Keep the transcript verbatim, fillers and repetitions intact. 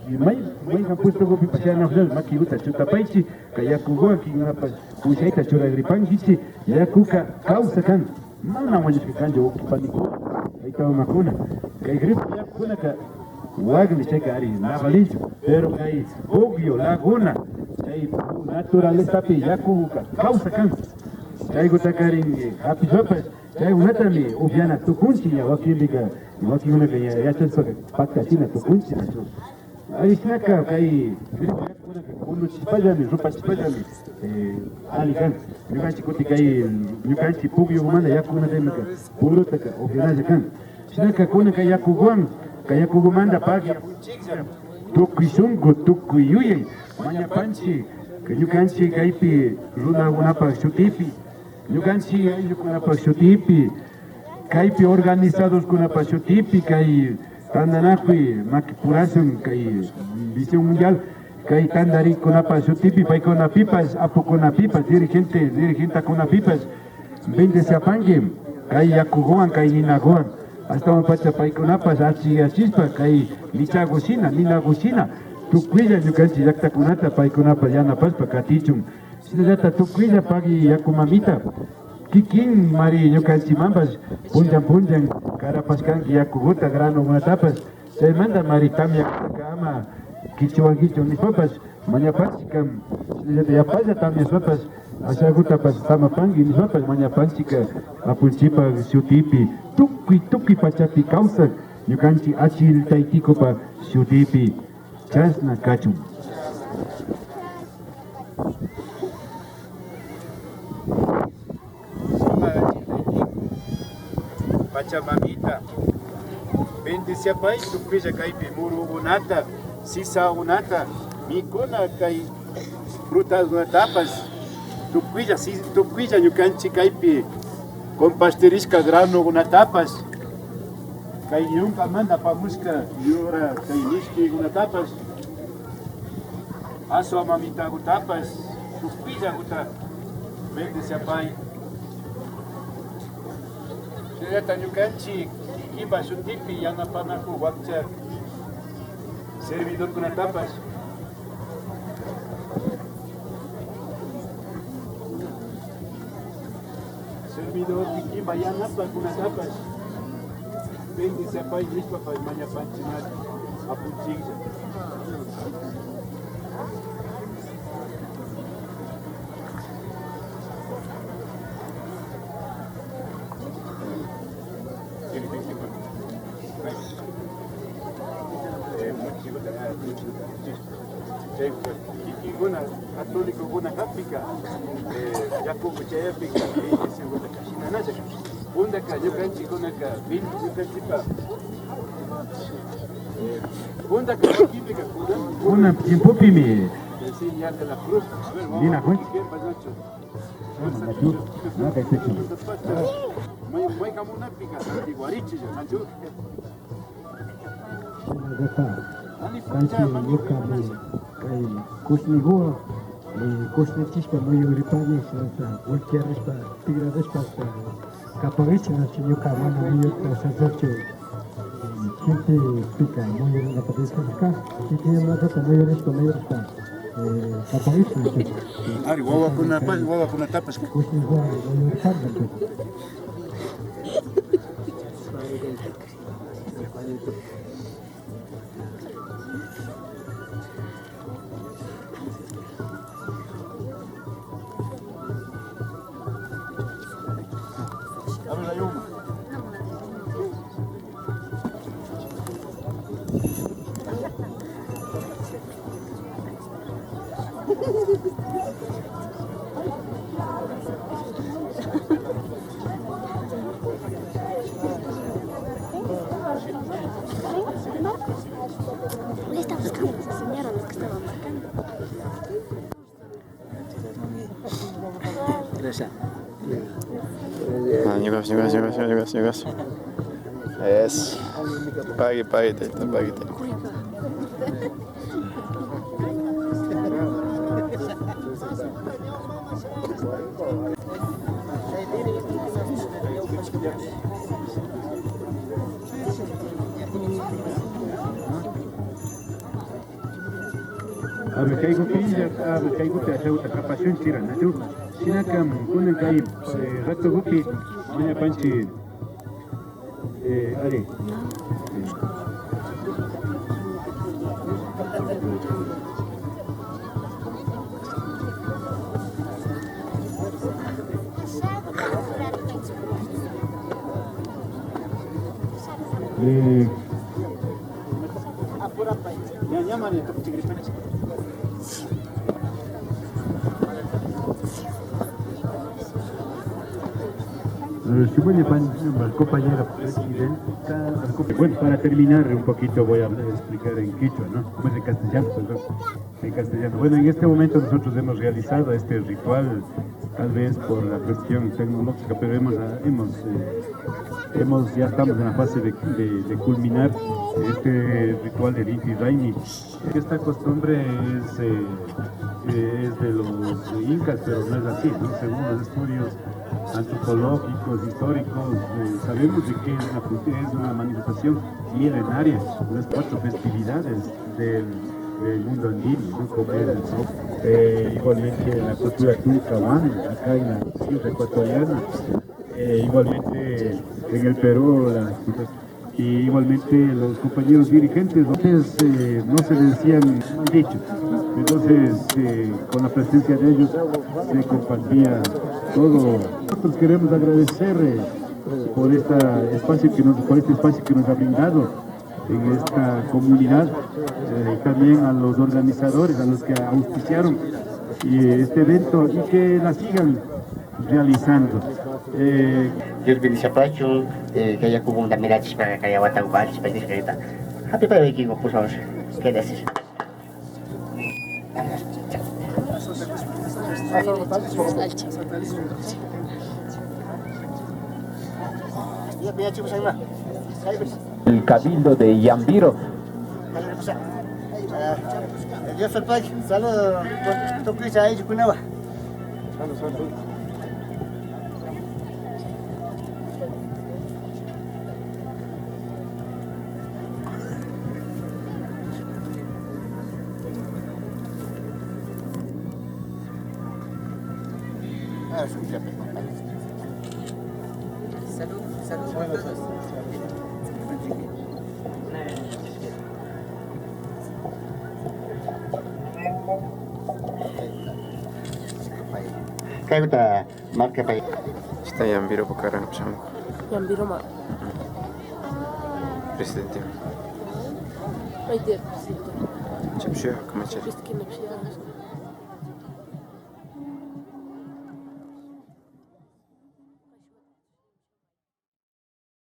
May, mayjan puestokupipash yana nacional makikuta chutapaychi, kay yakukuwan kikinkunapash pushayta churagripankichi, yakuka kawsak kan, mana wañushka kanchu ukupaniku. Kayta mamakuna, kay gripo yakukunaka wakmi chayka ari, na valinchu, pero kay Puquio, Laguna, chay naturalezapi yakukuka kawsak kan. Chaykutakarin hapishpapash, chaykunatami upyana tukunchik ña, wakinpika, wakinkunaka ña yachashpaka paktachina tukunchik nachu. Arishnaka kay gripo yakukunaka kunuchishpallami, rupachishpallami, eh, alli kan. Ñukanchik kutin kay, ñukanchik pukyukumanta yakukunata imaka purutaka upyanalla kan. Shinaka kunan kay yakukuwan, kay yakukumanta pagui apunchiklla. Tukuy shunku, tukuy yuyay mañapanchik, ñukanchik kaypi runakunapak shutipi, ñukanchik ayllukunapak shutipi, kaypi organizadoskunapak shutipi, kay tantanakuy makipurashun kay Visión Mundial, kay tantarikunapak shutipi, paykunapipash, apukunapipash, dirigente, dirigentenakunapipash, bendiciapanki kay yakukuwan, kay ninakuwan. Ashtawanpacha paykunapash achikachishpa, kay michaku shina, ninaku shina, tukuylla ñukanchik llaktakunata paykunapash yanapashpa katichun. Shinallata tukuylla pagui yaku mamita, kikinmari ñukanchikmanpash punllan punllan karapashkanki yakukuta, granokunatapash. Chaymanta mari tamyakutaka ama kichuwankichu nishpapash mañapanchik kan. Shinallata yapalla tamyashpapash ashakutapash samapanki nishpapash mañapanchik kan. Apunchikpak shutipi, tukuy tukuy pachapi kawsak ñukanchik achil taytikupak shutipi. Chashna kachun. Pachamamita, bendiciapay tukuylla kaypi murukunata, sisakunata, mikuna kay frutakunatapash, tukuylla, si-, tukuylla ñukanchik kaypi compartirishka granokunatapash, kay yunkamanta apamushka yura kay mishkikunatapash, aswa mamitakutapash, tukuyllakuta bendiciapay. Shinallata ñukanchik kikinpa shutipi yanapanakuk wakcha servidorkunatapash. Servidor kikinpa yanapakunatapash bendiciapay nishpapash mañapanchikmari apunchiklla. Chay kikinkuna católicokuna kakpika, eh, yakuku chayapika, iglesiakuna kashinanalla. Puntaka ñukanchikkunaka, ñukanchikpa, eh, puntaka wakinpika kunan, kunan tiempopimi, eh, señal de la cruz. A ver, vamos a ver, ninakunchik. May, maykamunapika, antiguarichilla, nachu? Shinallata kanchi ñukami kay kushnikuwan, eh, kushnichishpa muyuripani, shinallata voltearishpa, tigradishpa, hasta kapakichik, nachu ñuka mana muyurta shachachu, eh, gentepika muyurinkapak rishkashka, kikinkunataka muyurishpa, muyurishpa, eh, kapakichik, nachu. Ari, wawakunapash, wawakunatapash. Kushnikuwan muyuripani, nachu. Le está buscando esa señora, lo que estaba marcando. Gracias. Ah, ñukapash, ñukapash, ñukapash, ñukapash, ñukapash. Eso. Pagui, pagui, tayta, pagui, tayta. A ver, kaykupi, a ver, kaykupi ashaguta japashunchira, nachu? Shinaka, kunan kay, eh, ratogupi mañapanchi, eh, ari. Eh, Eh, si voy a pan-, compañera presidenta, bueno, para terminar un poquito voy a explicar en quichua, ¿no? Como es en castellano, perdón. En castellano. Bueno, en este momento nosotros hemos realizado este ritual, tal vez por la cuestión tecnológica, pero hemos, ah, hemos, eh, hemos, ya estamos en la fase de, de- de culminar este ritual del Inti Raymi. Esta costumbre es, eh, eh, es de los incas, pero no es así, ¿no? Según los estudios antropológicos, históricos, eh, sabemos de que es una, es una manifestación milenaria, las cuatro festividades del, del mundo andino, ¿no? Comer el so-, eh, igualmente la cultura tulcahuán, acá en la sierra ecuatoriana, eh, igualmente en el Perú, la, y igualmente los compañeros dirigentes, ¿no? Antes, eh, no se decían dichos. Entonces, eh, con la presencia de ellos se compartía todo. Nosotros queremos agradecer, eh, por esta espacio que nos, por este espacio que nos ha brindado en esta comunidad, eh, también a los organizadores, a los que auspiciaron, eh, este evento y que la sigan realizando. Eh, Dios bendiciapachun, eh, kay yakukuna mirachishpa, kay watakupa allishpa, nishkata. Hapipaykiku, por favor. Quédese. El Cabildo de Yambiro. Dios salpay, saludo, tukuy ayllukunawan. Salud, salud. Kaykuta markapay. Está Yambiro Bucaram, shamuy. Yambiro ma. Presidente. Ay, Dios, presidente. Chapshuya, kamachari. Presidente, kamachari.